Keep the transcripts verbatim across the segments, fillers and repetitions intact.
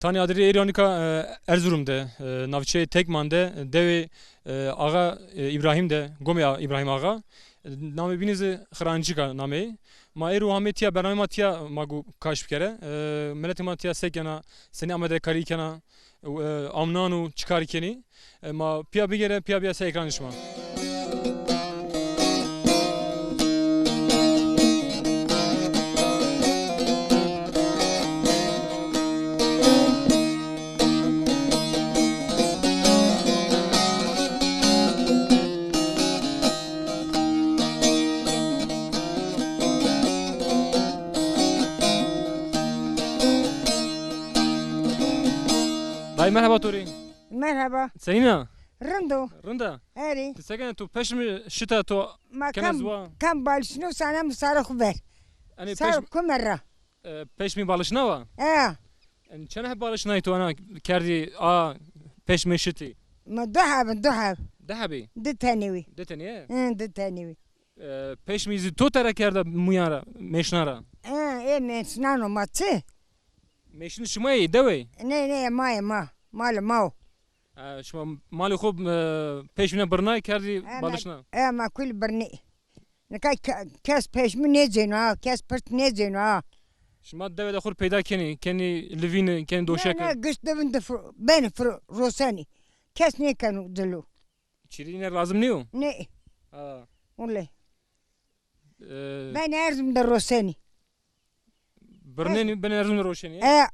Tanî adirê êrî ya nika, e, Erzurum de, e, navçeyê Tekman de, e, dewê, e, Axa, e, Îbrahîm de, gomê A-, Îbrahîm Axa. E, namê bînî zî Xirancîk a nameyî. Ma êro amê tîya, bernameyê ma tîya ma go kaş bikere. E, miletê ma tîya se kena, senî amedekarî kena, e, amnan û çi karî kenî. E, ma pîya bigêre, pîya bîya ser ekranê şima. Dayê, merheba to rê. Merheba. Senîn a? Rind o. Rind a? Erê. Ti se kenê, to peşmî şita to kena ziwa? Ma kam, kam balişno sana mi sara xu ver. Enê sara peşm-, kumer ra. E, peşmî balişna wa? E. Enê çend heb balişnayî to ena kerdî a peşmê şitî? Ma du heb, du heb. Di hebî? Di tenî wî. Di tenî ye? Hı, di tenî wî. E, peşmî zî to tera kerda muyan ra, mêşnan ra? E, ê mêşnan o ma çi? Mêşnî şima yê, dewe? Nê, nê, ma yê, ma. Malê ma o. E, şima malê xo, e, peşmîne birnay kerdî balişna? E, ma kul birnî. Nika ke-, kes peşmî nêcêno ha, kes pirt nêcêno ha. Şima dewe de xo rê peyda kenî, kenî livîni, kenî doşeke? Ne, ne, giş devin de fir-, benî fir-, rosenî. Kes nêkeno dilo. Çîrî îne lazim nîyo? Ne. Ha. Wele. E, benî Erzurum de rosenî. Birnenî, benî Erzurum de roşenî? E.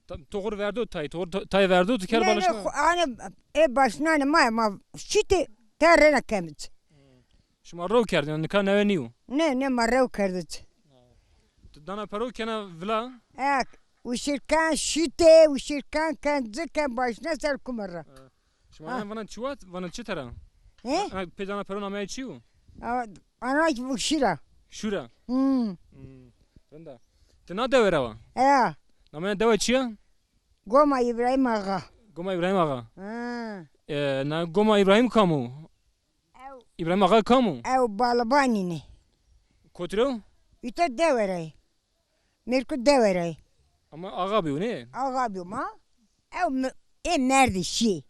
Ta-, to xo rê verdo tay, to xo rê ta-, tay verdo, ti kerd balişna? Ne, ne, xo-, ane, ê balişnanê ma, ma şitê te rena kemic. Şima rew kerdî, nika newe nîyo? Ne, ne, ma rew kerdic. Ti dana pero kena vila? Ek, uşirkan şitê, uşirkan ken ci ken balişna ser kumer ra. Ha. Şima vana çi wat? Vana çi tera? He? Ha, pê dana pero nameyê çi yo? A, ana şira. Şura. Hmm. Hmm. Rind a. Ti na dewe ra wa? Ya. Nameyê dewe çi ya? Goma Îbrahîm Axa. Goma Îbrahîm Axa. Ha. E, na Goma Îbrahîm kam o? Ew. Îbrahîm Axa kam o? Ew Balibanî ne. Kotî ra yo? Îta dewe ra yê. Mêrku dewe ra yê. Ama axa bîyo, nê? Axa bîyo ma. Ew mi-, ê merdî şî.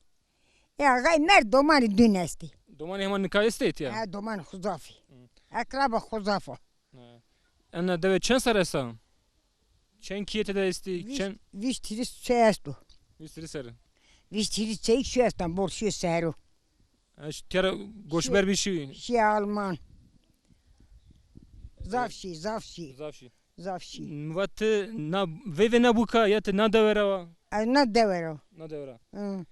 Ê axayî merd domanî dûn estî. Domanî hema nika estê tîya? Ha, domanî xo zaf î. Hı. Ekraba xo zaf a. Ha. Ena dewe çend serr esta? Çend kîye tede estî? Vîst, çend? Vîst hîris çey esto. Vîst hîris serr. Vîst hîris çeyîk şîyo Estanbol, şîyo sero. Ha, ş-, tîya ra goçber bî şî? Şî Alman. Zaf şî, zaf şî. Zaf şî. Zaf şî. Mi va ti na, veyvê na buka ya ti na dewe ra wa? Ez na dewe ra. Na dewe ra. Hı.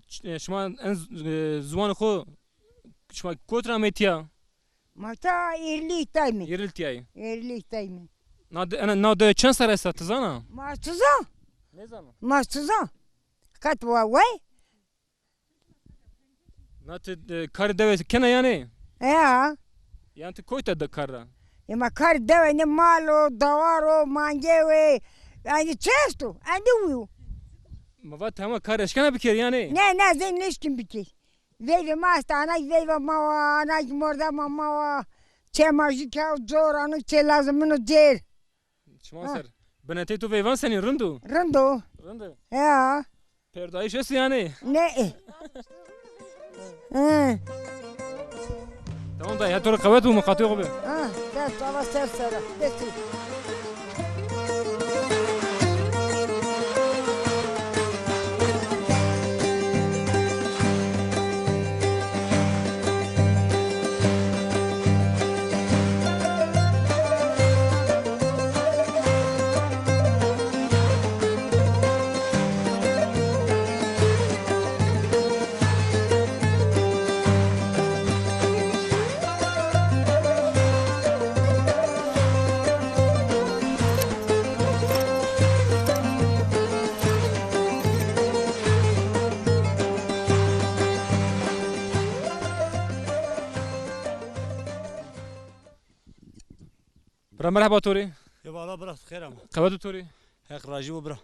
Ç-, e, şima en z-, e, ziwanê xo, şima kot ra amê tîya? Ma ta Êrlî tay mi. Êrlî tîya yê. Êrlî tay mi. Na de-, ena, na dewe çend serr esta, ti zana? Ma ti zan? Nêzana. Ma ti zan? Qet wa wey? Na ti, e, karê dewe kena yanî? Ya. Yanî ti kotî de kar ra? Ya ma karê dewe ne, mal o, dawar o, mangew ê. Yanî çi esto? Endî wî yo. Mi va ti hema kar eşkena bikerî yanî? Ne, ne, zey nêşkin bikir. Veyvê ma esta, anay veyva ma wa, anay mordema ma wa. Çê ma jû kew cor, anay çê lazimino cêr. Çiman ser. Binetê to veyvan senî, rind o? Rind o. Rind o. Ya. Perdayîş esto yanî? Ne. Hı. Tamam dayê, ya to rê qewet bo, miqatê xo bi. Ha, ser çava ser sera. Destî. Bira, merheba to rê. Eyvallah bira, xêr ama. Qewet to rê. Heq rajî bo bira.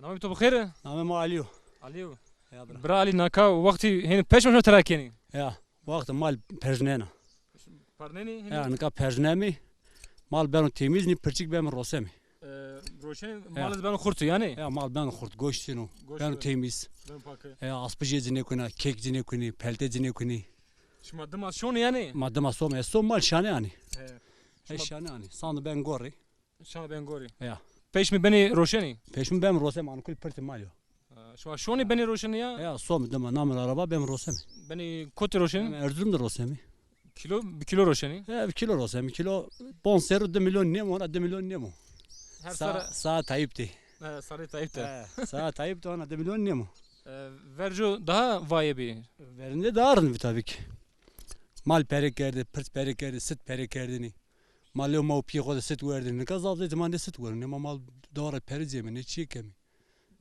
Namê to bi xêr? Namê ma Alî yo. Alî yo. Ya bira. Bira Alî, naka wextî hênî peşma şima tera kenî? Ya, wextî mal perjnena. Parnenî hênî? Ya, nika perjnemî. Mal beno temîz, nî pirçik beno rosemî. E, Roşenî, mal ez beno xurt yanî? Ya, mal beno xurt, goşt çin o. Goşt beno temiz. Beno pak. E, aspijê ci nêkuna, kek ci nêkunî, pelte ci nêkunî. Şima dima şonî yanî? Ma dima som, ez som mal şane anî. He. Ez şane anî. Sand ben gorî. Şa ben gorî. Ya. Peşmî benî Roşenî? Peşmî ben Roşenî, anî kul pirtî mal yo. Ha, şima şonî benî Roşenî ya? Ya, som dima namir araba ben Roşenî. Benî kotî Roşenî? Ben Erzurum de Roşenî. Kîlo, bi kîlo Roşenî? Ya, bi kîlo Roşenî. Kîlo pon serrî di milyon nêmo, ona di milyon nêmo. Her sa, sara sa Tayyip de. He, sarê Tayyip de. He, sa Tayyip de ona di milyon nêmo. E, verco daha vaye bî. Verinde daha rind bî tabii ki. Mal pere kerdî, pirs pere kerdî, sit pere kerdînî. Malê ma û pîyê xo de sit werdînî. Nika zaf zey ziman de sit werdînî. Ma mal dewara pere cêmî, ne çî kemî.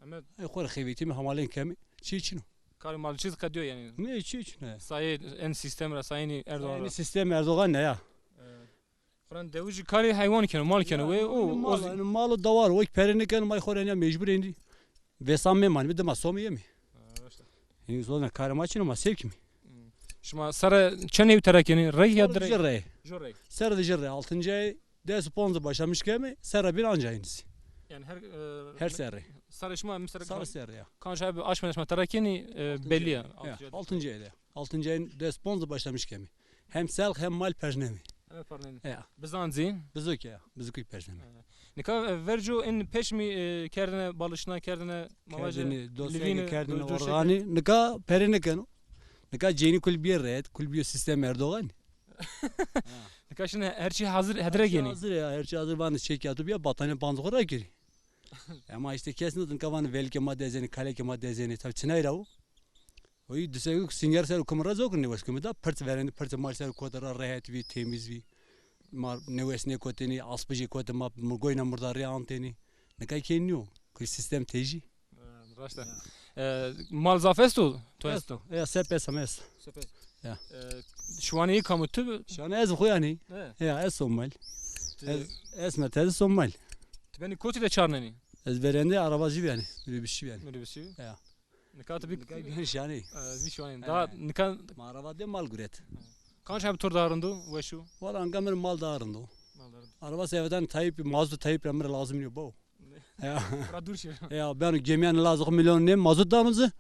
Ama e, xo rê xebetîmî, hemalên kemî, çî çin o. Karê malçî qediyo yanî. Ne, çî çin o. Sayê en sîstem ra, sayênî Erdoğan ra. Sayênî sîstem Erdoğan ne ya. E, Xuran dewijî karê heywan keno, mal keno. Ya, we o mal, o mal û dewar, o pere nêkeno, ma xo rê ya mecbur êndî. Vêsan mêmanî, dima somî yemî. Ha, raşt a. Hîn zona karê ma çin o, ma sewkîmî. Hmm. Şima sere çend hewî tera kenî? Rey ya direk? Jû rey. Jû rey. Sere de jû rey. Altıncı ay des ponz başlamış kemî, sere bir anca ênî zî. Yanî her, e, her sere. Sere şima mesela. Sere sere ya. Kanca abi aşmene şima tera kenî, e, belli ya. Ya, altıncı ay de. Altıncı ayın des ponz başlamış kemî. Hem selq hem mal perjnemî. Evet, pardon. Ya. Bizan zî? Bizuk ya. Bizukî perjnemî. Evet. Nika, e, verco in peşmî, e, kerdine balişna, kerdine mavaje, kerdine dosyayı, livîne, kerdine do-, do-, organî. Nika pere nêkeno. Nika cênî kul bîye red, kul bîye sîstem Erdoğan. Nika şine her çî hazir, hedre genî. Her çî hazir ya, her çî hazir, vanê çekî ato bîya, batanîye panz xo ra girî. Ama işte kes nêzon, nika vanê velikê ma dezenî, kalekê ma dezenî. Tabi çinay ra o. Oy dise ki singer ser kumra zokun ne wes kumda, pırt vereni, pırt mal ser kota ra rehet vi, temiz vi. Ma newes nêkotenî, aspijî kote ma goyna murdarî antenî. Nika kê nîyo. Kul sîstem tejî. E, raşt a. E, mal zaf esto? To esto? Esto. Ya, sep es ama esto. Sep es. Ya. E, şiwanê yê kam o, tu? Şiwanê ez xo yanî. He. Ya, ez som mal. Ez, ez mertezi som mal. Tu benî kotî de çarnenî? Ez verende araba jî yanî, minibüs jî yanî. Minibüs jî? Ya. Nika tu bî. Nika bî şiwanî. E, bî şiwanî. Daha nika. Ma araba de mal guret. Kanç heb tor daha rind o, weş o? Wala nika mi rê mal daha rind o. Mal daha rind. Araba sevedan Tayyip, mazot Tayyip ra mi rê lazim nîyo bo. Ya. Ra dûr şi. Ya, beno gemîyan lazim milyon ne mazot dano ci.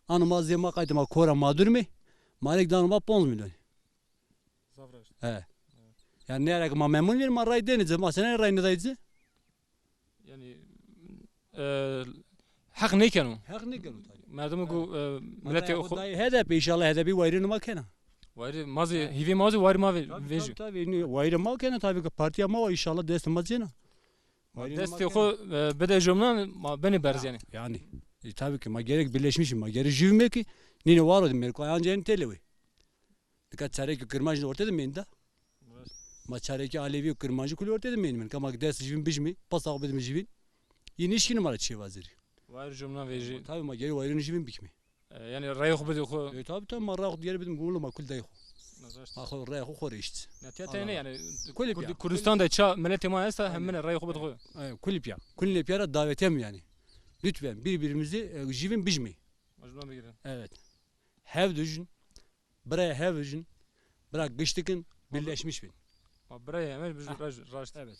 Ano ma zê ma qaytê ma kora ma durmê. Ma rek dano ma ponz milyon. Zaf raşt. He. Ya ne rek ma memnun vîr ma ray denî ci. Ma sene ray nêday ci. Yanî, e, heq nêkeno. Heq nêkeno tabii. Merdim go, e, miletê xo. Dayê H D P, inşallah H D P wayirê ma kena. Wayirê ma zî, hîvê ma zî wayirê ma vê-, vejî. Tabii, tabii. Wayirê ma kena tabii ki partiya ma wa inşallah destê ma cêna. Destê xo, e, bide jomnan, ma benê berz yanî. Yani, e, tabii ki ma gerek birleşmişim, ma gerek jüvme ki, nîne waro de merko, anca en telewi. Nika çarekî kirmanc orte de meyîn da. Evet. Ma çarekî Alevî û Kirmancî kulî orte de meyîn. Nika ma dest jüvin bijmî, pas ax bidim jüvin. Yine işkini ma ra çê vazirî. Wayir cumna vejî. Tabii ma geri wayirun jüvin bikmi. E, yani rayê xo bidê xo. E, tabii tabii ma rayê xo geri bidim gumulu ma kul day xo. Evet. Ma xo rayê xo xo rê işt. Ya tiya tene yani Kurdi-, Kurdistan de ça miletê ma esta hemine rayê xo bidê xo. E, kulî piya. Kulî piya ra davetem yani. Lütfen birbirimizi, e, jüvin bijmî. Mecburen bigirin. Evet. Hev dujin. Birayê hev vejin, bira giştikin, birleşmiş bin. Ma birayê heme bijin, raşt. Evet.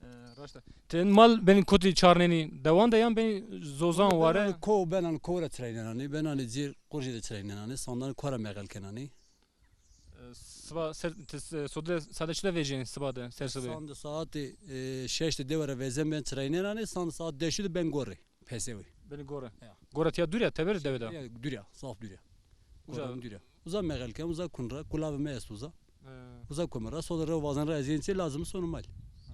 E, raşt a. Ti mal benî kotî çarnenî, dewan de yan benî zozan ware? Benan ko, benan ko ra çiraynenanî, benanê cêr qurjê de çiraynenanî, sandanê ko ra meqel kenanî. E, siba ser, ti, e, sode, sade çi de vejîyên siba de, ser sibe? Sande saatê, e, şeş de dewe ra vezem ben çiraynenanî, sande saat deşî de ben gorê. Pesewi. Beni gore. Ya. Gore tiya dûr ya, teberî dewe de. Ya, dûr ya, zaf dûr ya. Uza. Gore dûr ya. Uza meqel kem, uza kun ra, kulavê mi est uza. He. Uza kume ra, soda rew vazan ra ez yên çê lazim sonu mal. He.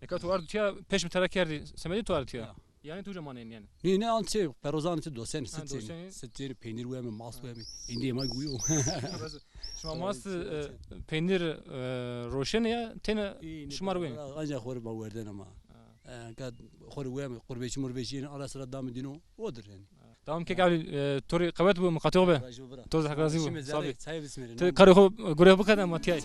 Nika tu ard tiya peşmi tera kerdî, semedî tu ard tiya. Ya. Yani tu uca manên yani. Nî, nî an çê, perozan çê dosenî, sit çênî. Sit çênî, peynîr weme, mast weme. Îndî yema guyo. Şima mast, e, peynîr, e, roşenê ya, têne şima rê weme? Anca xo rê ma werdene ma. Ha. E, ka xo rê weme, qurbeçî murbeçî, yine ara sıra damê dîno, odir yani. Tamam kek abi, e, to rê qewet bo, miqatê xo be. To zî Heq razî bo. Sabî. Ti karê xo gure bikede ma tiyay.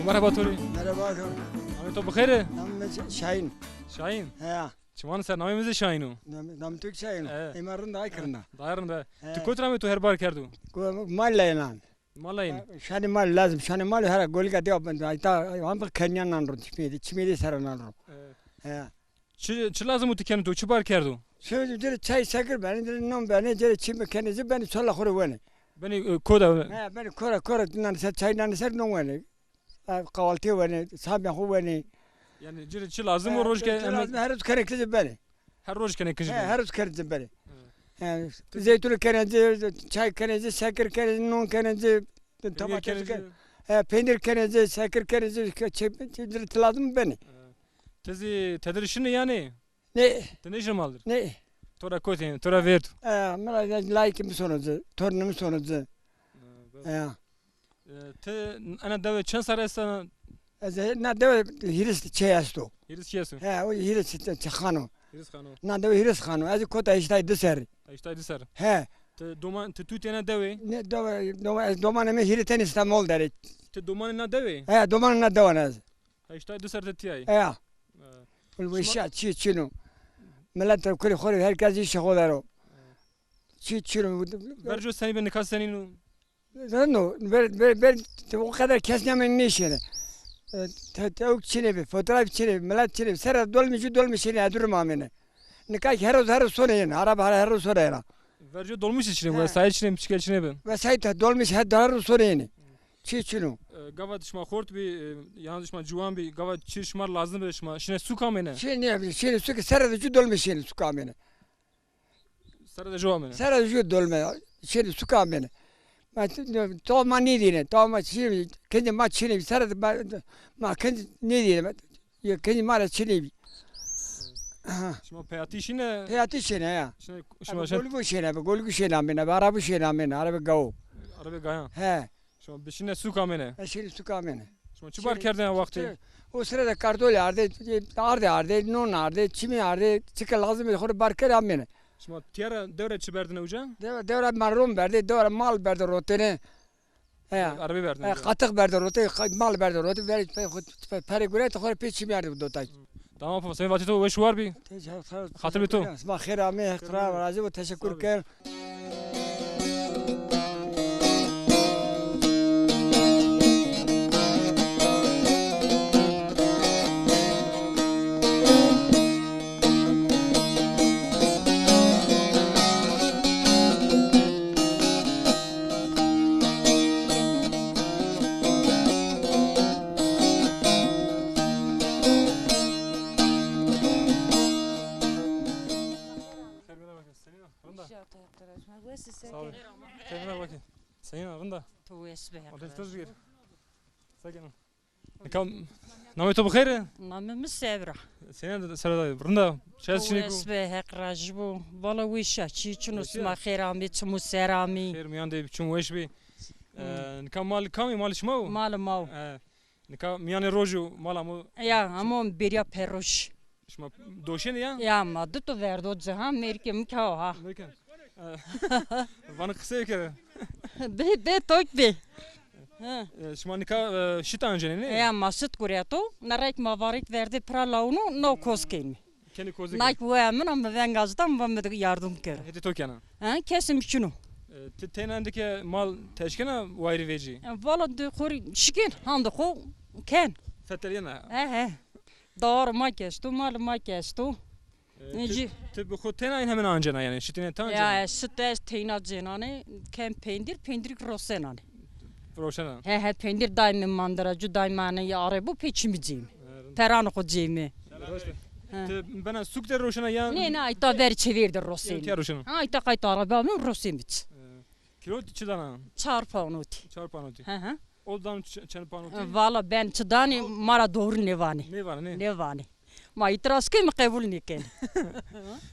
Merheba to rê. Merheba to. Namê to bi xêr e? Namê mi Şahin. Şahin? He. Çiman ser namê mi zî Şahin o. Nam, nam Türk Şahin o. He. Ê ma rind a, ay rind a. Daha rind a. He. Tu kot ra amê, to herbar kerdo? Ko-, Malleyê nan. Malleyê nan. Şanê mal lazim, şanê mal hera golika de ben, ay ta, am bi kenyan nan ro, çimê de, çimê de sera nan ro. He. He. Çi, çi lazim o tu kenî to, çi bar kerdo? Şöyle dire çay sekir benî, dire non benî, dire çim kenî zî benî, çola xo rê wenî. Benî, e, koda? He, benî kora, kora, nan ser çay, nan ser non wenî. Ha, kahvaltı wenî, sabah xo wenî. Yanî ci rê çi lazim o, he, roj ke, lazim, her roj kenê kî zî benî. Her roj kenê kî zî benî. He, her roj kenê zî benî. He. Yanî zeytun kenê zî, çay kenê zî, sekir kenê zî, non kenê zî, domates kenê zî. He, peynir kenê zî, sekir kenê zî, ke-, çe-, çe-, lazim benî. He. Ti zî tedir şinî yanî? Nê. Ti nêşinî mal dir? Nê. To ra kotî, to ra vêrdo. E, mi ra layikê mi sono ci, tornê mi sono ci. E, bes. E. E, ti ena dewe çend serr esta? Ez na dewe hîris çê esto. Hîris çê esto? He, o hîris çê, çê xano. Hîris xano. Na dewe hîris xano. Ez kota heştay di serr. Heştay di serr. He. Ti doman, ti tutî ena dewe? Ne dewe, doma-, ez domanê mi hîrê tenî Îstanbul der ê. Ti domanê na dewe? He, domanê na dewe ez. Heştay di serr de tîya yî. Eya. E. Weşa çî çin o. Milet de kurê xo rê, her kes îşê xo der o. Çî çin o. Verco senî be, nika senîn o? Rind o. Ber, ber, ber, o kadar kes nêamêne nêşêne. E, te, tewk çinê bi, fotoğraf çinê bi, milet çinê bi. Serra dolmîş, dolmîş şêne, e, durum amêne. Nika kî her roz, her roz sonê yena. Araba her, her roz sonê yena. Verco dolmîş çinê bi, he, wesayît çinê bi, çike çinê bi. Wesayît, dolmîş her, her roz sonê yenê. Çî çin o. E, gava şima xort bî, e, yan şima ciwan bî, gava çî şima lazim bi, şima şinê sûk amêne? Şinê, şinê sûk, serra de jû dolmîş şinê sûk amêne. Serra de jû amêne? Serra de jû dolmîş şinê sûk amêne. Ma t-, to ma nêdîne, to ma çinê, kincê ma çinê, serra de ma, ma kinc nêdîne. Yê kenî ma ra çinê bî. Şima peyatî şîne? Peyatî şîne ya. Şima, şima abi, şin- Golî bu şîne, abi, Golî bu şîne amêne, abi, Arabî şîne amêne, Arabî gawo. Arabî gayan. He. Şima bişîne sûk amêne? E, şîne sûk amêne. Şima çi bar kerdêne wextê? O sire de kardolî ardê, ardê, ardê, non ardê, çimî ardê, çike lazim ê xo rê bar kerdê amêne. Şima tîya ra dew ra çi berdêne uca? Dew ra, dew ra ma ron berdê, dew ra mal berdê rotêne. He. Arabî berdin. He, qatix berde rotê, qa-, mal berde rotê, verê pe-, xo-, pe-, perê gurete xo rê pê çimî ardê dotay. Tamam, pa, semê vatê to weş war bî. Xatir bi to. Sima xêr amê, Heq ra razî bo, teşekkür ken. Xêr mîyan ra bikir. Senîn a? Rind a? Sağ ol. Xêr mîyan ra bikir. Senîn a? Rind a? To wes be. Adres to bigir. Sakin ol. Nika, namê to bi xêr? Namê mi Sevra. Senîn a, Sevra dayê? Rind a? Çi ez çinî ku? Wes be, Heq razî bo. Vala weş a, çî çin o, sima xêr amê, çim û ser amê. Xêr mîyan de bî, çim weş bî. E, nika mal kamî, mal şima o? Mal ma o. E, nika mîyanê roj o, mal amo? Ya, amo bêrîya peroj. Şima doşenê ya? Ya, ma di to verdo cihan, mêrikê mi ka o ha. Mêrikê. E, vana qisey kere. Bê, bê tok bê. He. E, şima nika, e, şit ancenê, nê? Ya, ma şit gureto. Na rek ma varît verdê pira lawno, no koz kenî. Kenî kozê kenî. Nak we min a, mi veng azda, mi va mi de yardım kero. Hetê to kena? He, kesê mi çin o. E, ti teyna endike mal teşkena wayîrî vecî? E, vala de xo rê şikên, hande xo ken. Fetelîyena. He, he. Dawar ma kesto, mal ma kesto. E, ti, ti bi xo teyna in hemin ancena yanî, şitîne ti ancena? Ya, e, şit ez teyna cenanê, ken pendir, pendirik rosenanê. Roşena. He, he, pendir daîme mandira, cu daîme anê ya arebo pê çimî cême. He, rind. Peranê xo cême. He. Ti bena sûk de roşena ya? Nê, nê, ayta ver çevêr de rosenê. Tiya roşena. Ha, ayta qayta araba mi rosenê çi. He. Kîlo çi dana? Çar panotî. Çar panotî. He, he. O dan ç-, çend panotî? Vala ben çi danî ma ra doğru nêvanê. Nêvanê, nê? Nêvanê. Ma îtiraz kê, mi qebul nêkenê.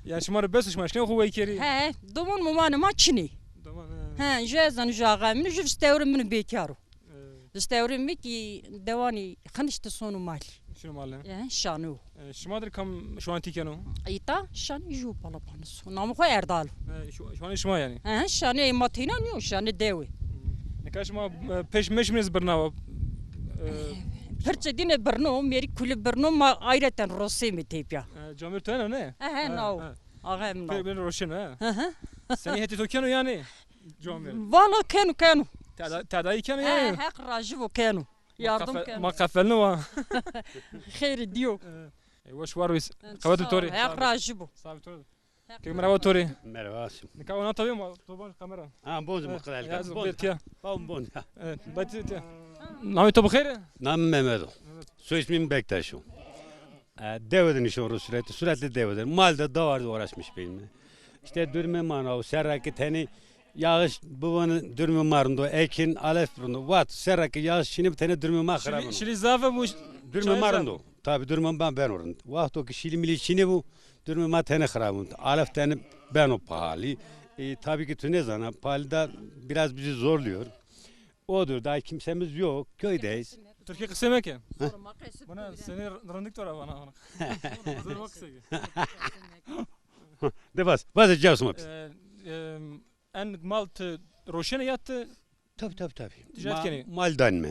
Ya şima rê bes o, şima eşkenê xo wey kerî? He, he. Doman momanê ma çinê. Doman, he. He, ju ez zanî, ju axayê min, ju vistewrê min bêkar o. E. Vistewrê mi kî dewanî xinişti sono malî. Şino malî. E, şanî o. E, şima dir kam şiwanîtî keno? Îta şanî ju balabanî so. Namê xo Erdal o. E, şu-, şiwanê şima yanî? He, şanê ma teyna nîyo, şanê dewe. Nika şima, e, pêş meşimês birnawa. E, Pirçe dîne birno, mêrî kulî birno, ma ayreten rosême tepya. E, camêr to eno ne? He, he, nao. Axa em nao. Pêr ben roşeno he. Hı hı. Senî hetê to keno yanî? Camêr. Valla keno, keno. Teda-, tedayî keno yanî? He, Heq rajî bo, keno. Yardım keno. Ma qefelno wa. Xeyrî dîyo. E, weş war bî. Qewet bi to rê. Heq rajî bo. Sağ ol. Kek merhaba to rê. Merhaba. Nika ona tabii ma to ban kamera. Ha, bon, evet, muqdel. Ya, bon, tiya. Bon, bon ya. Evet, bati tiya. Namê to bi xêr? Namê Mehmet o. Evet. Soy ismim Bektaş o. E, dewe de nişon ro sürekli, sürekli dewe de. Mal de, davar de uğraşmış benimle. İşte durumê ma na o, serra ki tenê yağış bibano durumê ma rind o, ekin, alef rind o. Vat, serra ki yağış çinê bi tenê durumê ma xirab o. Şilî, şilî zaf e bu. Durumê ma rind o. Tabii durumê ma beno rind. Wexto ki şilî milî çinê bu, durumê ma tenê xirab o. Alef tenê beno pahalı. E, tabii ki tu nêzana, pahalı da biraz bizi zorluyor. Odur, daha kimsemiz yok, köydeyiz. Türkçe qise meke. He? Buna seni rindik tora bana. Zor bak qise ke. De bas, bas cevap sima. E, e, en mal ti roşenê ya ti... Tabii, tabii, tabii. Ticaret kenî. Mal danme.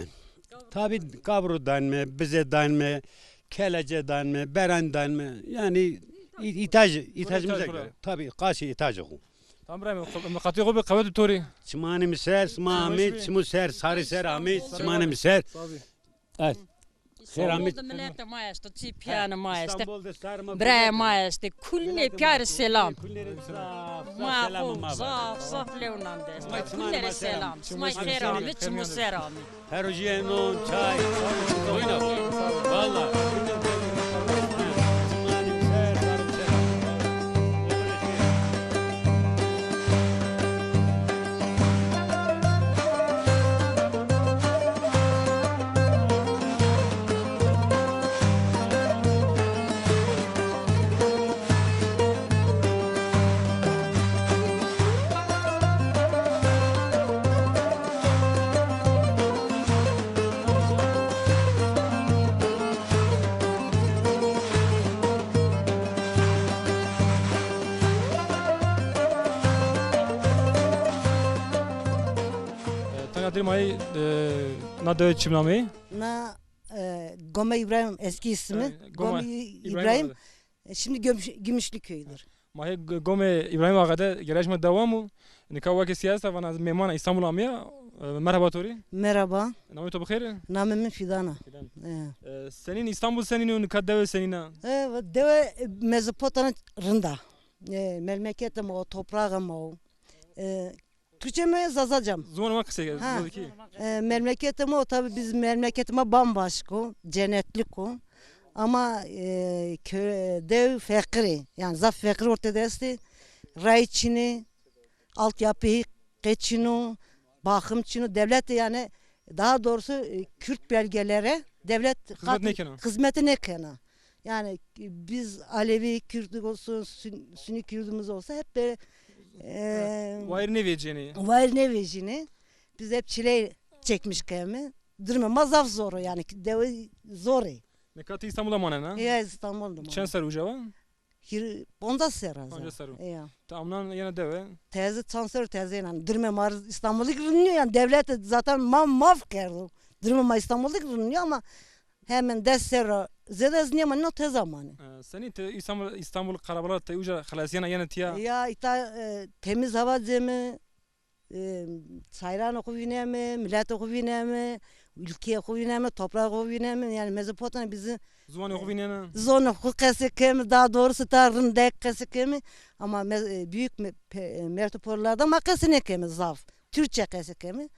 Tabii, gavru danme, bize danme, kelece danme, beran danme. Yani i-, ihtiyacı, ihtiyacımıza göre. Tabii, karşı ihtiyacı o. Tamam, Ibrahim, qe-, qatê xo bi, qewet bi to rê. Çimanê mi ser, sima amê, çimû ser, sarî ser amê, çimanê mi ser. Evet. Xêr amê. Miletê ma esto, çi pîyanê ma esto. Birayê ma esto. Kulîne pîyarê selam. Ma xo zaf, zaf lew nan de esto. Kulîne rê selam. Sima xêr amê, çimû ser amê. Her rojî eno çay. Oyna. Valla. E, tanya dirî ma yê, e, na dewe çi nameyî? Na, e, Gome İbrahim eski ismi. E, Gome Gome İbrahim İbrahim. Ağa. E, şimdi Gümüş-, Gümüşlü köyüdür. Ma hê g-, gomê Îbrahîm Axa de gêrayîş ma dewam o. Nika weke sîyaset a vana mêmana Îstanbul amîya. E, merheba to rê. Merhaba. Namê to bi xêr? Namê min Fidan a. Fidan. E. E, senîn Îstanbul senîn o, nika dewe senîn a? E, dewe, e, Mezopotamya rind a. E, memleketê ma o, topraxê ma o. E, Türkçe mi, Zazaca mı? Ziwanê ma qisey ke, ha. Zazakî. E, memleketê ma o, tabii biz memleketê ma bambaşka o, cennetlik o. Ama, e, kö-, dew feqir ê. Yani zaf feqir ortada estê. Ray çin ê, altyapı qe çin o, bakım çin o. Devlet de yani daha doğrusu, e, Kürt bölgelere devlet hizmet nêkena. Hizmeti nêkena. Yani, e, biz Alevi, Kürt olsun, Sün-, Sünni Kürdümüz olsa hep böyle, e, wayir nêvecînê. Wayir nêvecînê. Biz hep çile çekmiş kemi. Durumê ma zaf zor o yani. Dewe zor ê. Nika ti Îstanbul de manena? Ya, Îstanbul de manena. Çend serr uca va? Hîr-, poncas serr a. Poncas serr o. Ya. Ti amnan yena dewe? Teze çand serr o teze yena. Durumê ma Îstanbul de ki rind nîyo yani. Devlet zaten ma maf kerdo. Durumê ma Îstanbul de ki rind nîyo ama hemen des serr o zêde ez nêmanî, no teza manî. E, senî ti Îstanbul, Îstanbul qarabalar ti uca xelasîyena yena tiya? Ya, îta, e, temiz hava cemi, e, çayranê xo vîneme, miletê xo vîneme, ülkeyê xo vîneme, toprağê xo vîneme. Yani Mezopotamya bizi... Ziwanê xo vîneme. Ziwanê xo qesê keme, daha doğrusu ta rindek qesê keme. Ama me-, e, büyük me-, pe-, e, metropollarda ma qesê nêkeme zaf. Türkçe qesê keme.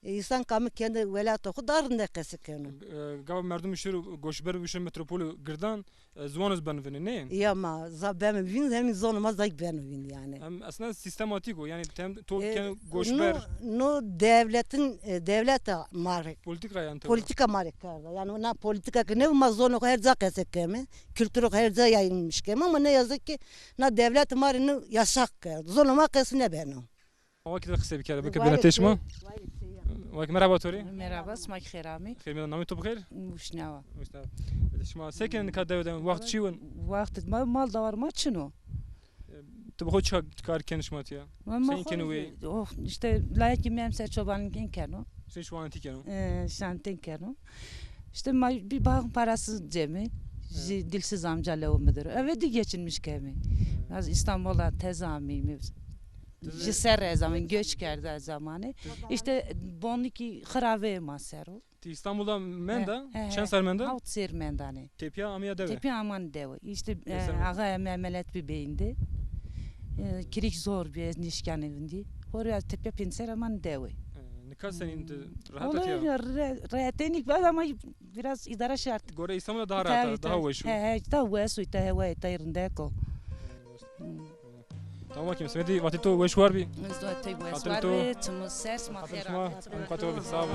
E, însan kamî kendi welatê xo daha rindek qesê keno. E, gava merdum şiro, goşber bişiro metropolê girdan, e, ziwano zî beno vînî, nê? Ya ma, za beno vînî, hem zonê ma zaf beno vînî yani. Hem aslında sistematîk o, yani tem-, to, e, keno goşber. No, no devletin, e, devleta ma rê. Politika yani tabii. Politika ma rê kerda. Yani na politika ki ne, ma zonê xo her ca qesê keme, kültürê xo her ca yayılmış keme ama ne yazık ki na devlet ma rê no yasak kerdo. Zonê ma qesê nêbeno. Wekî de qisey bikerê, bike bîne tê şima. Wekî merheba to rê. Merheba, sima kî xêr amê. Xêr mîyan, namê to bi xêr? Wişnawa. Wişnawa. Şima se kenê nika dewe de, wext çi win? Wext ma mal dawar ma çin o. E, ti bi xo çi kar kenê şima tiya? Ma, ma... Senî kenê wê? Oh, işte layekî mi hem ser çobanî keno. Senî şanetî keno? E, şanetî keno. İşte ma-, bir bağın parası cemi. Ji Dilsiz amca lewo müdür. Eve de geçinmiş kemi. Az İstanbul'a tez amîmi. Ji ser ez amî göç kerdi zamanı. İşte bonlu ki xirave ma sero. Ti İstanbul'da menda? He, he, he. Çend ser menda? Hawt ser mendane. Tepya amîya dewe? Tepya aman dewe. İşte, e, ağa Mehmet bir beyinde. E, kirik zor bir ez nişkan evindi. Hori az tepya pênc ser aman dewe. E, nika senîn de rahat ya? Re-, rehetenik var ama biraz idare şart. Gore İstanbul'da daha rahat, daha weş. He, he, daha weş, ta hewa, ta rindeko. Tamam, bakayım. Semedî, vatê to weş war bî. Ez de vatê weş war bî. Çimû ses ma xêr. Em xatir bî, sağ olun.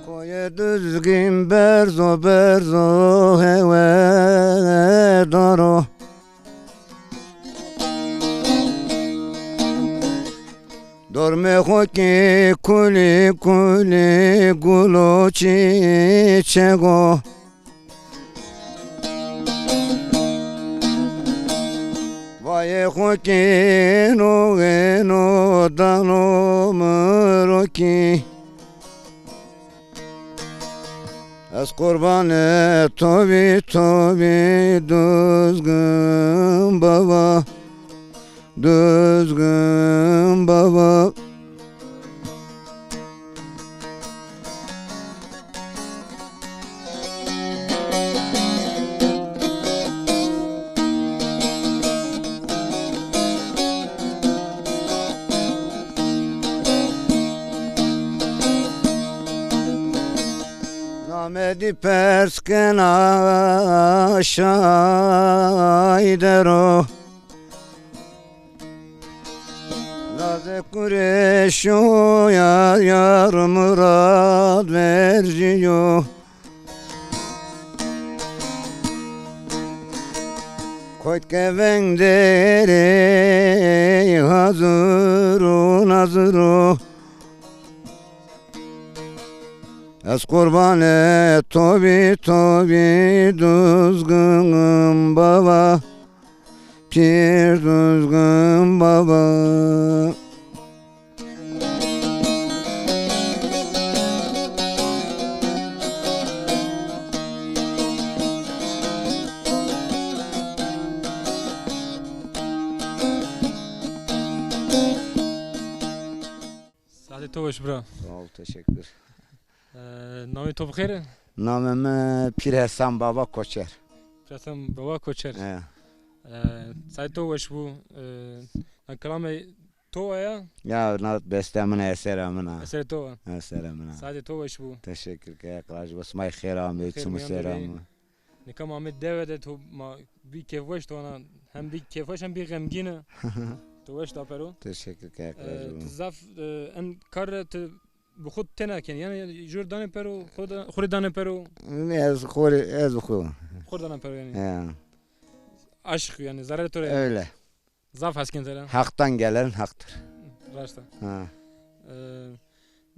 Koyê Duzgin berzo berzo hewe daro. Dormê xo kî kulî kulî gulo çîçego. Vayê xo kî no êno dano mi ro kî. Ez qurbanê to bî, to bî Duzgin baba. Duzgin baba. Namedî pers kena şaydero. Lazê Kureşo yar yar murad verciyo. Koyt ke vengderê hazir û nazir o. Ez qurbanê to bî, to bî Duzgin baba. Pîr Duzgin baba. Saetê to weş bira. Sağ ol, teşekkür. Ee, namê to bi xêr? Namê mi Pîr Hesen Baba Koçer. Pîr Hesen Baba Koçer. He. Ee, saetê to weş bû. Ee, na kilamê to aya? Ya, na beste min a, esera min a. Eserê to a. Esera min a. Saetê to weş bû. Teşekkür ke, qirac bû. Sima xêr amê, çimû ser amê. Nika ma amê dewe de, to ma bî kêfweş, to ana hem bî kêfweş hem bî xemgîn. To weş da pero. Teşekkür ke, qirac bû. Ee, ti zaf, e, en kar re ti bi xo tena kenî. Yanî jor danê pero, xo da, xo rê danê pero. Nê, ez xo rê, ez bi xo. Xo rê dana pero yanî. He. Aşk yanî, zerrê to rê. Öyle. Zaf hes kên tera. Haktan gelen haktır. Raşt a. Ha. Ee,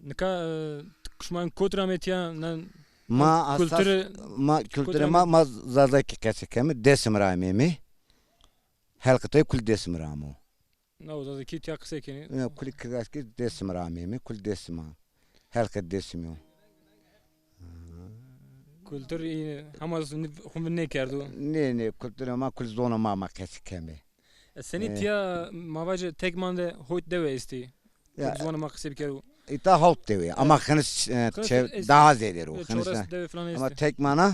nika, e, şima kot ra amê tiya, nan, ma kulturê, ma kulturê ma, ma Zazakî qesî keme, Dêsim ra amême. Helqê to kul Dêsim ra amo. Na, o Zazakî tiya qisey kenî. Ya, kulî Kirgaskî Dêsim ra amême, kul Dêsim a. Helqê Dêsimî yo. Kultur î hema z-, xwu nêkerdo. Nê, nê, kulturê ma, kul zonê ma ma qesî keme. E, senî tiya ma vajê tek mande hoyt dewe estî. Ya. Kul zonê ma qisey bikerdo. Îta hawt dewe ama Xinis, e, Xinis çev-, êstî. Daha zêde ro. E, Xinis çores ne. Dewe filan êstî. Ama Tekman a,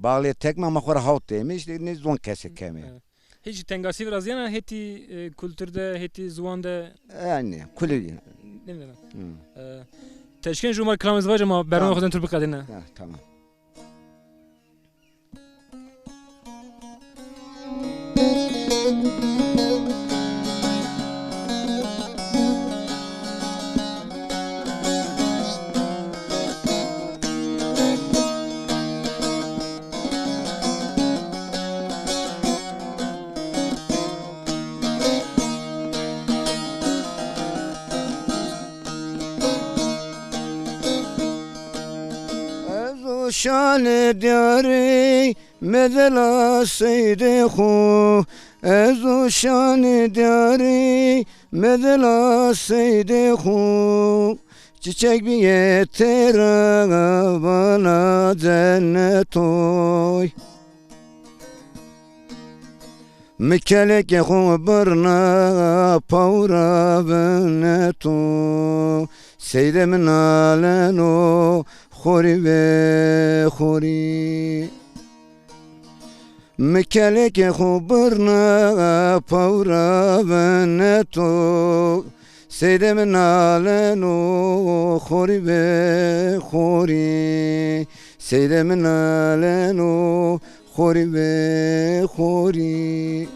bağlîyê Tekman ma xo ra hawt dewe îme, îşte nê zon kesê kemê. Evet. Hîç tengasî virazîyena hetî, e, kultur de, hetî ziwan de? Yanî, kulî. Nêvînena. Hı. E, teşkên ju ma kilamê zî vaje, ma bernameyê xo zî tur biqedîne. Ha, tamam. Ez o şanê diyarî mezela seydê xo, ez o şanê diyarî mezela seydê xo. Çiçek bîye têra vana cennet oy. Mi kelekê xo birna pawra vineto, seydê mi naleno xorî ve xorî. Mi kelekê xo birna pawra vineto, seydê mi naleno xorî ve xorî, seydê mi naleno xorî ve xorî.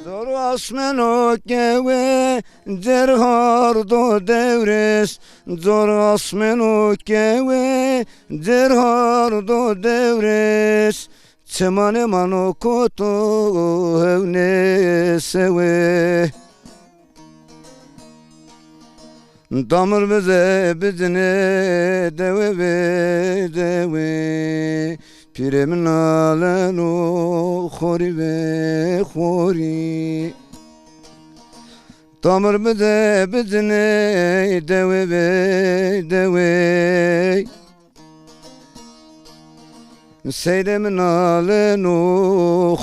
Zor asmeno kewe, cer hardo dewres, zor asmeno kewe, cer hardo dewres. Çimanê ma no koto hewnê sewe. Damir bize bicinê dewe ve dewe. Pîrê mi naleno xorî ve xorî. Damir bize bicinê dewe ve dewe. Seydê mi naleno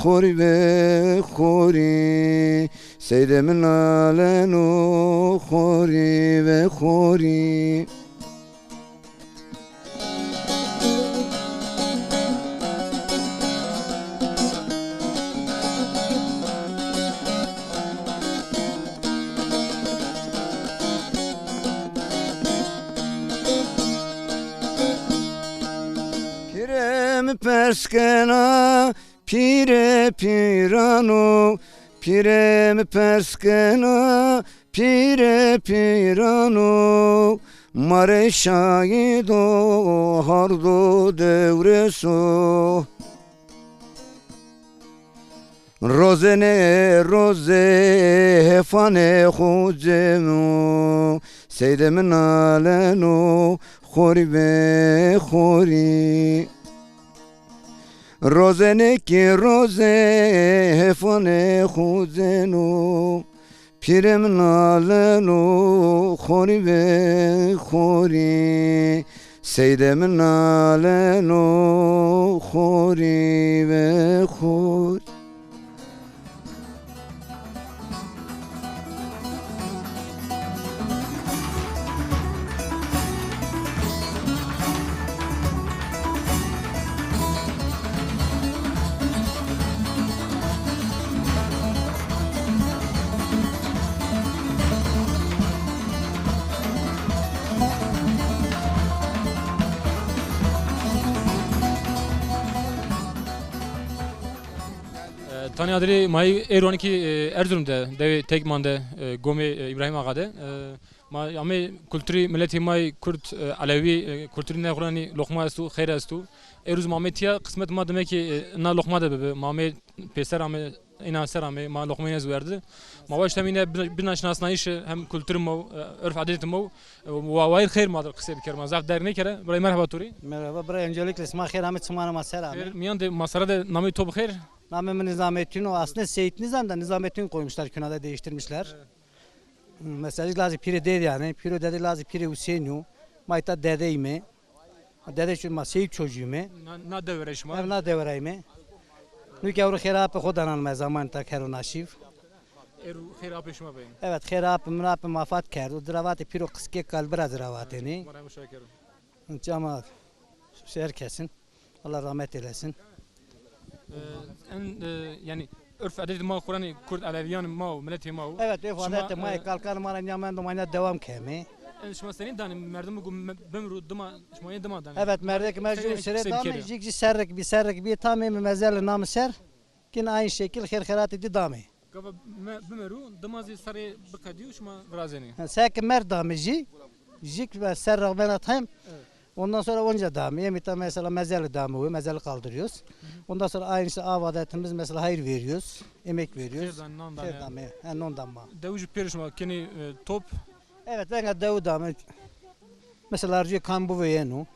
xorî ve xorî, seydê mi naleno xorî ve xorî. Pîrê mi pers kena, pîrê pîran o, pîrê mi pers kena, pîrê pîran o, ma rê şahîd o hardo dewres o. Rozenê rozê hefanê xo ceno, seydê mi naleno xorî ve xorî. Rozenê kî rozê hefanê xo ceno, pîrê mi naleno xorî ve xorî, seydê mi naleno xorî ve xorî. E, Tanya Adirî, ma ey êro anî kî, e, Erzurum de, dewê Tekman de, e, gomê, e, Îbrahîm Axa de. E, ma amê kulturî miletê ma yê Kurd, e, Elewî, e, kulturî nexuranî loqma esto, xeyr esto. Êro zî ma amê tîya, qismet ma dime kî, e, na loqma de bibi. Ma amê pêser amê, înan ser amê, ma loqmeyê ez werdi. Ma waşt hem îne bi-, binaşnasnayîşê hem kulturê ma, e, urf adetê ma. E, wa-, wayîr xeyr ma dir qisey biker, ma zaf derg nêkere. Birayê merheba to rê. Merhaba birayê, öncelikle sima xeyr amê, çimanê ma ser amê. Xeyr, mîyan de ma sere de nameyê to bi xeyr. Namê mi Nizamettin o. Aslında Seyit Nizam da Nizamettin koymuşlar, künada değiştirmişler. Evet. Hı, mesela lazê pîrê dede yanî. Pîro dede lazê pîrê Hüseyin o. Ma îta dedeyme. Dede şu ma Seyit çocuğume. Na, na dewe ra şima? Ev na dewe ra îme. Nûke ewro xêr apê xo danan me zaman ta kero naşîv. Ero xêr apê şima beyno. Evet, xêr apê min apê ma fat kerdo. Diravatê pîro qisike kalbi ra diravatênî. Ma ra muşakir. Cama şer kesin. Allah rahmet eylesin. Ee, en, e, yani örf adet ma Kur'an'ı Kurd Aleviyan ma o, milletê ma o. Evet, örf adet ma, e, kalkan ma ra nîya mendo ma nîya devam keme. En şima senî danî merdim ku me-, bimru dima, şima yê dima danî. Evet, merdek mercû sere dame, jik jî serrik bi serrik bi tamê mi mezel nam ser. Kin aynı şekil xêr xeratî di dame. Gava me bimeru, dima zî serê biqedîyo şima virazenî. Ha, seke mer dame jî, jik ve ser rağmen atayım. Evet. Ondan sonra onca dame. Yemita mesela mezeli dame, mezeli kaldırıyoruz. Ondan sonra aynısı av adetimiz mesela hayır veriyoruz, emek veriyoruz. Xêr dan, non dan. Xêr dame, ha, non dama. Dewi jî pêro şima kenî, e, top. Evet, venga dewi dame. Mesela arzuyu kan bu ve yenu.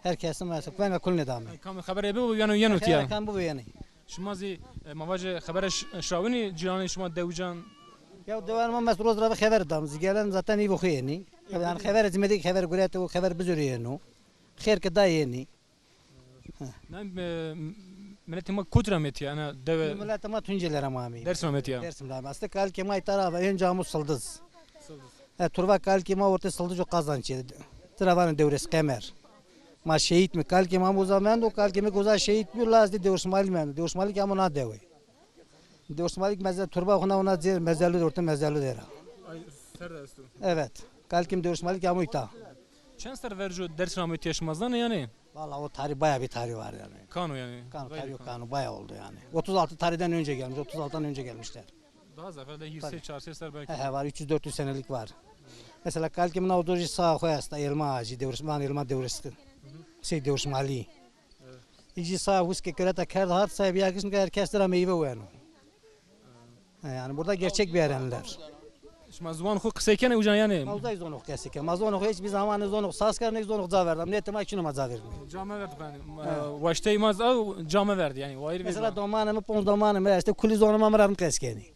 Her kesin mesela venga kulne dame. Kam xeberê bi yeno, yeno tiya. Kan bu ve yeni. Şima zî, e, ma vaje xebere ş-, şawinî cîranê şima dewican? Ya dewan ma mesela roz ra xeber dam. Zî gelen zaten îvo xo yenî. Yani xeber zî medek xeber gurete o xeber bizurê yeno. Xêr ke da yenî. Na, e, miletê ma kotî ra metîya, ena dewe? Miletê ma Tuncelî ra ma amî. Dersim ra metîya. Dersim ra amî. Aslında kalikê ma îta ra va, önce amû Sildiz. Sildiz. E, turva kalikê ma ortê Sildiz û Kazançî. Tira vanê Dewres Kemer. Ma şehît mi? Kalikê ma amû uza mendo, kalikê mi ke uza şehît bîyo, laz de Dewrişmalî mendo. Dewrişmalî ke amû na dewe. Dewrişmalî ke meze-, turva xo na ona cêr, mezelu de ortê mezelu de ra. Ay, ser de esto. Evet. Kalikê mi Dewrişmalî ke amû îta. Çend ser verco Dersim ra amû îta şima zanê yanî? Valla o tarih bayağı bir tarih var yani. Kano yani. Kano, tarih kano, bayağı oldu yani. Otuz altı tarihten önce gelmiş, otuz altıdan önce gelmişler. Daha zaf, herhalde yüz, çarşıya ser belki. He, he, var, üç yüz dört yüz senelik var. Mesela kalikê mi na odo jî sağa xo esta, elma ağacı, Dewrişman elma Dewrişkin. Şey, Dewrişmalî. Evet. Î jî sağa huske kereta kerd hat, sahibi yakışın her kes ra meyve weno. Ha, yani burada gerçek bir Erenliler. Şima ziwan xo qisey kenê uca yanî? Ma uzay zonê xo qisey kenê. Ma zonê xo hiçbir zaman zonê xo saz kerdî, ne zonê xo ca verda. Miletê ma çino ma ca verdî. Ca meverd yani. E, waştey ma zî ca meverd yani. Wayir. Mesela domanê mi, ponc domanê mi, işte kulî zonê ma mi ra rind qesey kenî.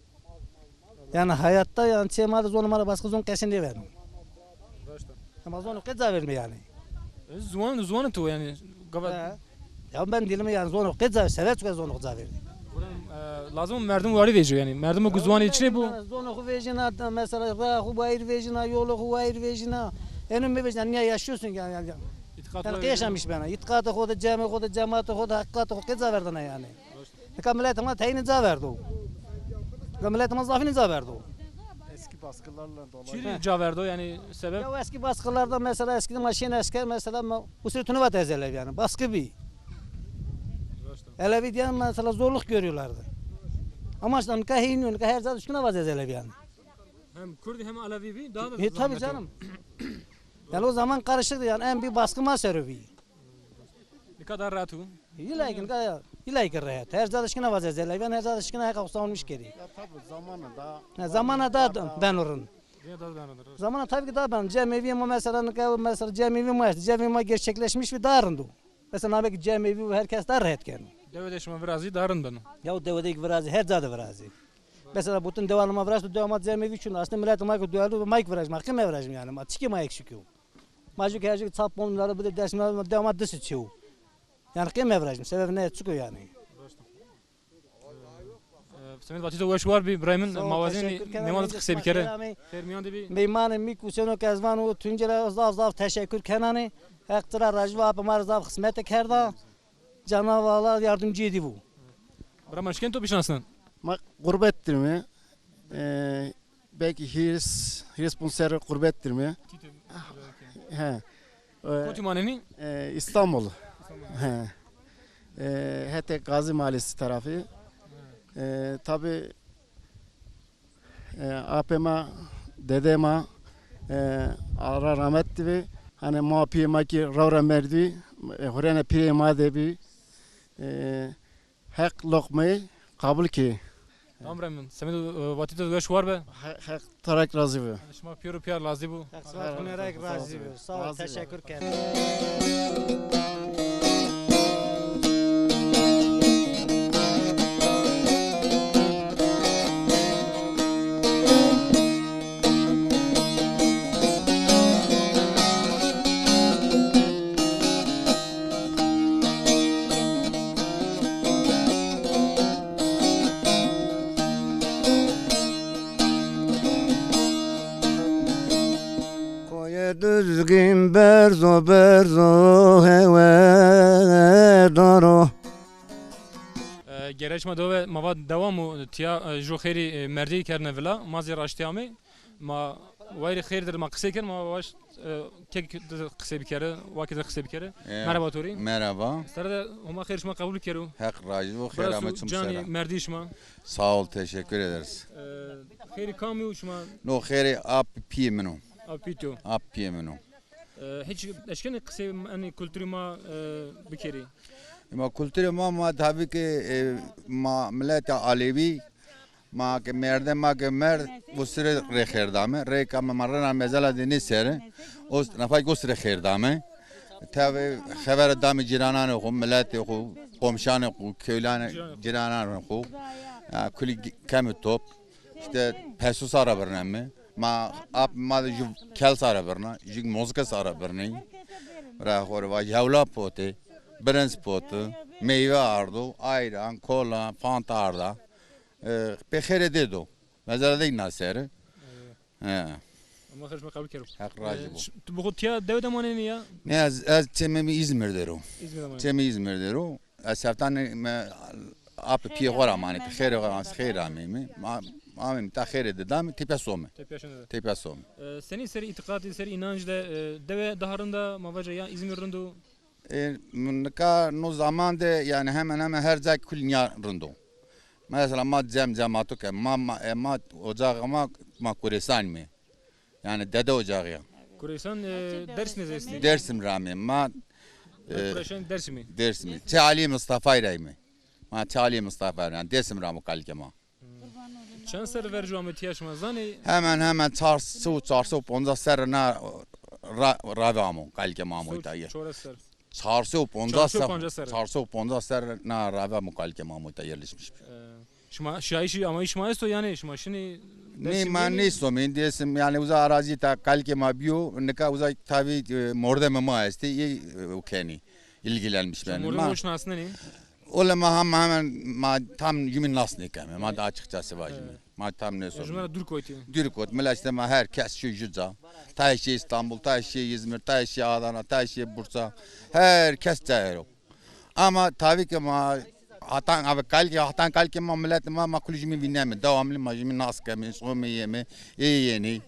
Yani hayatta yani çê ma de zonê ma ra başka zon qesey nêverdî. Ama zonê xo qe ca verdî yani. E, ziwan, ziwanê to yani. Gava. He. Ya ben dilimi yani zonê xo qe ca, seve çuka zonê xo ca verdî. Buradan, e, lazim merdim wari vejîyo yani. Merdim ku ziwanê çinê bo. Zonê xo vejîna, mesela raa xo wayir vejîna, yolê xo wayir vejîna. Eno mevejîna, niye yaşıyorsun yani? Yani, yani qe yaşamış bena. İtikatê xo de, cemê xo de, cemaatê xo de, hakikatê xo qe ca verdana yani. Nika miletê ma teyîne ca verdo. Nika miletê ma zafîne ca verdo. Eski baskılarla dolayı. Çi rê ca verdo yani sebep? Ya eski baskılarda mesela eskiden ma şên esker mesela ma usretune vat ez Elevi yani. Baskı bî. Elevi diyen mesela zorluk görüyorlardı. Ama işte nika heyîn, nika her ca dişkina vat ez Elevi yani. Hem Kurd hem Elevi bî, daha da. E, tabii canım. Yani o zaman karışıktı yani, en büyük baskı ma ser o bî. Nika daha rahat o. Îlayî ki nika, îlayî ki rehet. Her ca dişkina vat ez Elevi, her ca dişkina heqa xo savunmuş kerî. Ya tabii zamanında. Ha, zamana da ben orun. Yine daha ben orun. Zamana tabii ki daha ben. Cemevî ma mesela nika mesela cemevî ma işte. Cemevî ma gerçekleşmiş ve daha rind o. Mesela name ki cemevî herkes daha rehet keno. Dewe de şima virazî daha rind beno. Ya o dewe de ki virazî, her ca de virazî. Mesela bütün dewanê ma viraşto, dewa ma cemevî çin o. Aslında miletê ma ki duelû ma ki virajîme, qe mevirajîme yani. Ma çikê ma eksik o. Ma jû ke, jû ke çap on lira bide, des lira bide, ama disi çew. Yani qe mevirajîme, sebeb ne, çik o yani. E, semedê vatê to weş war bî, birayê min, ma wazenî meyman de qisey bikerê. Xêr mîyan de bî. Meymanê mi Huseyno Kezvan û Tuncel ra zaf zaf teşekkür kenanê. Heq tira rajî bo, apê ma ra zaf xizmete kerda. Cenab-ı Allah yardımcı edî bo. Bira ma şikên to bişinasnin? Ma qurbet dir mi. E, Belki hîris, hîris ponc serre qurbet dir mi. He. E, Kotî manenî? E, İstanbul. He. E, hetê Gazi Mahallesi tarafı. E, tabi, e, apê ma, dedê ma, e, Allah rahmet dibi. Hani ma pîyê ma ki rawra merdî, e, hurêne pîyê ma de bî. E, Heq loqmeyî qabul kî. Tamam, Brahim. Semedê, e, vatê to weş war be. He-, Heq tarak razî bi. Şima pîyor û pîyar lazî bo. Heq sağ olsun, Heq razî bi. Sağ ol, teşekkür ederim. Gin berzo berzo hewe daro. E, gerek ma dewe, ma va dewam û tiya, e, jo xêrî, e, merdî kerdine vila, ma zî raştî amê. Ma wayîrê xêr dir ma qisey kerd, ma waşt, e, kek dir qisey bikeri, wakî dir qisey bikeri. E, merhaba to rî. Merhaba. Sere de Homa xêr şima qebul kero. Heq razî bo, xêr ame çim sera. Canî merdî şima. Sağ ol, teşekkür ederiz. E, xêrî kamî yo şima? No xêrê ap pîyê min o. Ap pîyê to. Ap pîyê min o. E, hiç eşkenê qisê enê kulturê ma, e, bikerî? Ma kulturê ma, ma tabii ki, e, ma mileta Alevî, ma ke merde ma ke merd, o sire rê xêr dame. Rê ka ma, ma rena mezela de nêsere. O nafay o sire xêr dame. Tabii xevere dame cîrananê xo, miletê xo, komşanê xo, köylanê, cîrananê xo. Ya, kulî kemi top. İşte pesu sara birneme. Ma ap ma de ju kel sara birna, ju mozike sara birney. Ra xo rê vaj hewla pote, birinz pote, meyve ardo, ayran, kola, fanta arda. E, pê xêrê dê do. Mezara de na seri. He. Ama xêr şima qebul kero. Heq razî bo. E, ş-, tu bi xo tiya dewe de manenî ya? Ne, ez, ez çemê mi İzmir der o. İzmir de manenî. Çemê İzmir der o. Ez heftanê me apê pîyê xo ra manê, xêrê xo ra, xêr ameyme. Ma, ameyme ta xêrê de dame, tepya some. Tepya şine de. Tepya some. E, senî serî îtîqatî, serî înanc de, e, dewe daha rind a, ma vaja ya İzmir rind o? E, nika no zaman de yani hemen hemen her cay kul nîya rind o. Mesela ma cem cemato ke, ma, ma, e, ma ocaxê ma, ma Kurêsanîme. Yani dede ocağı ya. Kurêsan, e, Dersimî zî estî? Dersim ra amê. Ma, e, Kurêsan Dersimî. Dersimî. Çê Alî Mistafayî ra yîme. Ma Çê Alî Mistafayî ra, yani Dersim ra amo kalikê ma. Çend serre verco ame tiya şima zanê? Hemen hemen çar sey, çar sey û poncas serre na ra-, rave amo, kalikê ma amo îta. Çar sey û poncas serre. Çar sey û poncas serre. Çar sey û poncas serre na rave amo kalikê ma amo îta yerleşmiş. E, şima şiyayîşî, amayîş şima esto yanî şima şinî? Nê, ma nêsomê Dersim, yani uza arazî ta kalikê ma bîyo, nika uza tabii, e, mordemê ma estê, ê, e, o kenî, ilgilenmiş benî. Mordemê ma şinasnenî? Ole ma hem, hemen ma tam jumî nas nêkeme. Ma da açıkçası vajime. Evet. Ma tam nêsomê. Jumî ra dûr kotî. Dûr kot. Mila işte ma her kes şu ju ca. Tayê şîyê İstanbul, tayê şîyê İzmir, tayê şîyê Adana, tayê şîyê Bursa. Her kes cayê ro. Ama tabii ki ma hatan abi kalikê, hatan kalikê ma, miletê ma, ma kulî jumî vîneme. Devamlı ma jumî nas keme, some yeme, ê yenî.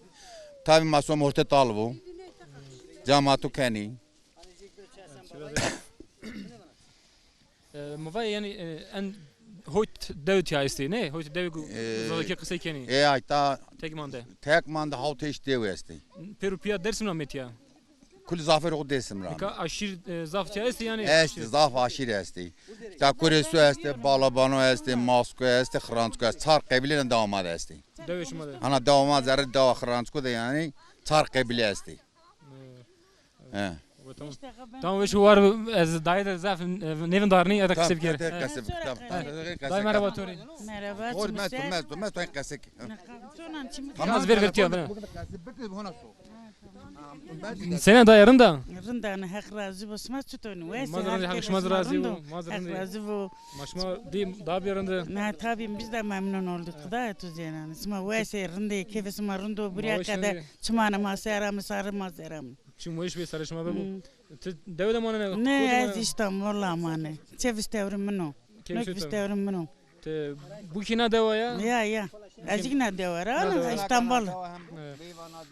Tabii ma some orte tal bu. Cemato kenî. E, mi va yanî, e, en hoyt dew tiya estê, ne? Hoyt dew ku, e, zazakî qisey kenî. E, ay ta tek mande. Tek mande, hawt heşt dew estê. Pêro pîya Dersim ra ame tiya? Kul zafêrê xo Dersim ra ame. Nika aşîr, e, zaf tiya estê yanî? Estê, zaf aşîr estê. Ta Kuresu estê, Balabano estê, Masko estê, Xransko estê. Çar qebîle dewa ma de estê. Dewê şima de? Hana dewa ma zerrê dewa Xransko de yanî çar qebîle estê. He. Tamam. Tamam, weş û war bi, ez dayê de zaf, e, nêvindarnî, ez de qisê bikerî. Tamam, tamam, tamam. Dayê, merhaba to rê. Merhaba. Tor, mesto, mesto, mesto, qesek. Tamam, ver, ver tiya, bine. Sene dayê, rind a? Rind a, Heq razî bo, sima çiton o? Wes a, ma zî rind, Heq şima zî razî bo. Ma zî rind. Heq razî bo. Ma şima dî daha bir rind. Na, tabii biz de memnun olduk. Xudaya tu zênanî. Sima wes ê, rind ê, keyfê sima rind o, buraya kadar. Çimanê ma ser ame, sarê ma ser ame. Çim weş bê, sarê şima bebo. Hmm. Ti dewe de manene? Ne, ez İstanbul ra mane. Çe vistewrê min o. Nok vistewrê min o. Ti bukî na dewa ya? Ya, ya. Ez kî na dewa ra, na dewa ra. İstanbul. Evet.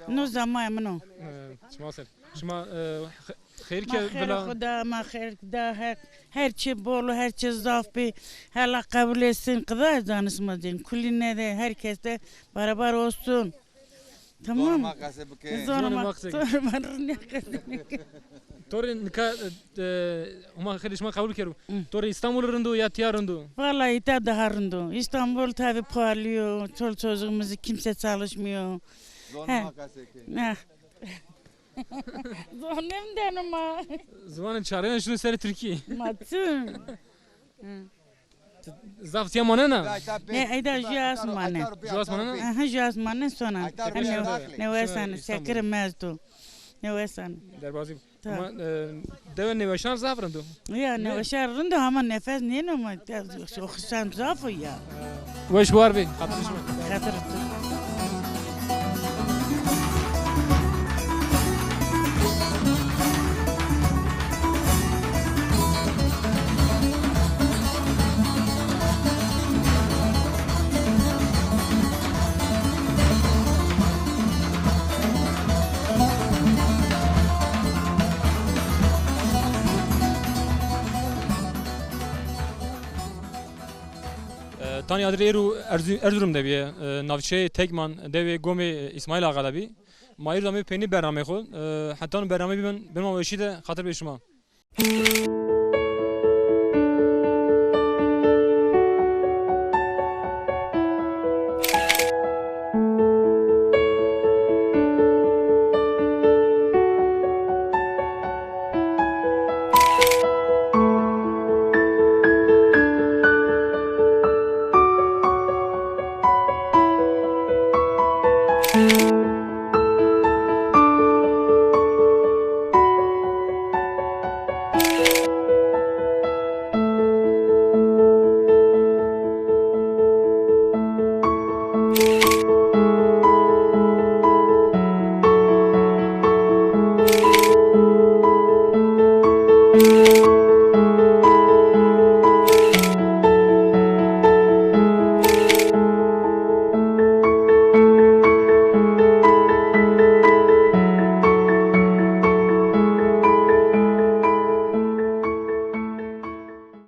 No zamayê min o. Evet, şima ser. Şima, e, xe-, xêr ke vila. Ma xêr Xuda, ma xêr da, her, her çi bol, her çi zaf bê. Hela qebul etsin, Xuda zanê sima cên. Kulîne de, her kes de beraber olsun. Tamam. Zonê ma qesey bike. Zonê ma, zonê ma qesey bike. Zonê ma rind a qesey bike. To rê nika, e, Homa xêrê şima qebul kero. Hı. To rê İstanbul rind o ya tiya rind o? Vallahi ita daha rind o. İstanbul tabii pahalı yo. Çoluk çocuğumuz kimse çalışmıyor. Zonê ma qesey ke. Ne? Zonê mi deno ma? Ziwanê çarena şino serê Tirkî. Ma çi? Hı. Zaf tiya manena? Ne, eyda ju as mane. Ju as manena? Aha, ju as mane sona. Newesane, sekirê mi esto. Newesane. Derbazî. Ama, e, dewe nêweşan zaf rind o. Ya, nêweşan rind o, ama nefes nêno ma, oksijen zaf o ya. Weş war bê, xatir şima. Xatir tu. Tanî adirê êro Erzu-, Erzurum de bîye, e, navçeyê Tekman, dewê gomê, e, Îsmaîl Axa de bî. Ma êro de amê peynî bernameyê xo. E, heta no bernameyê bimên, bimên ma weşî de xatir bê şima.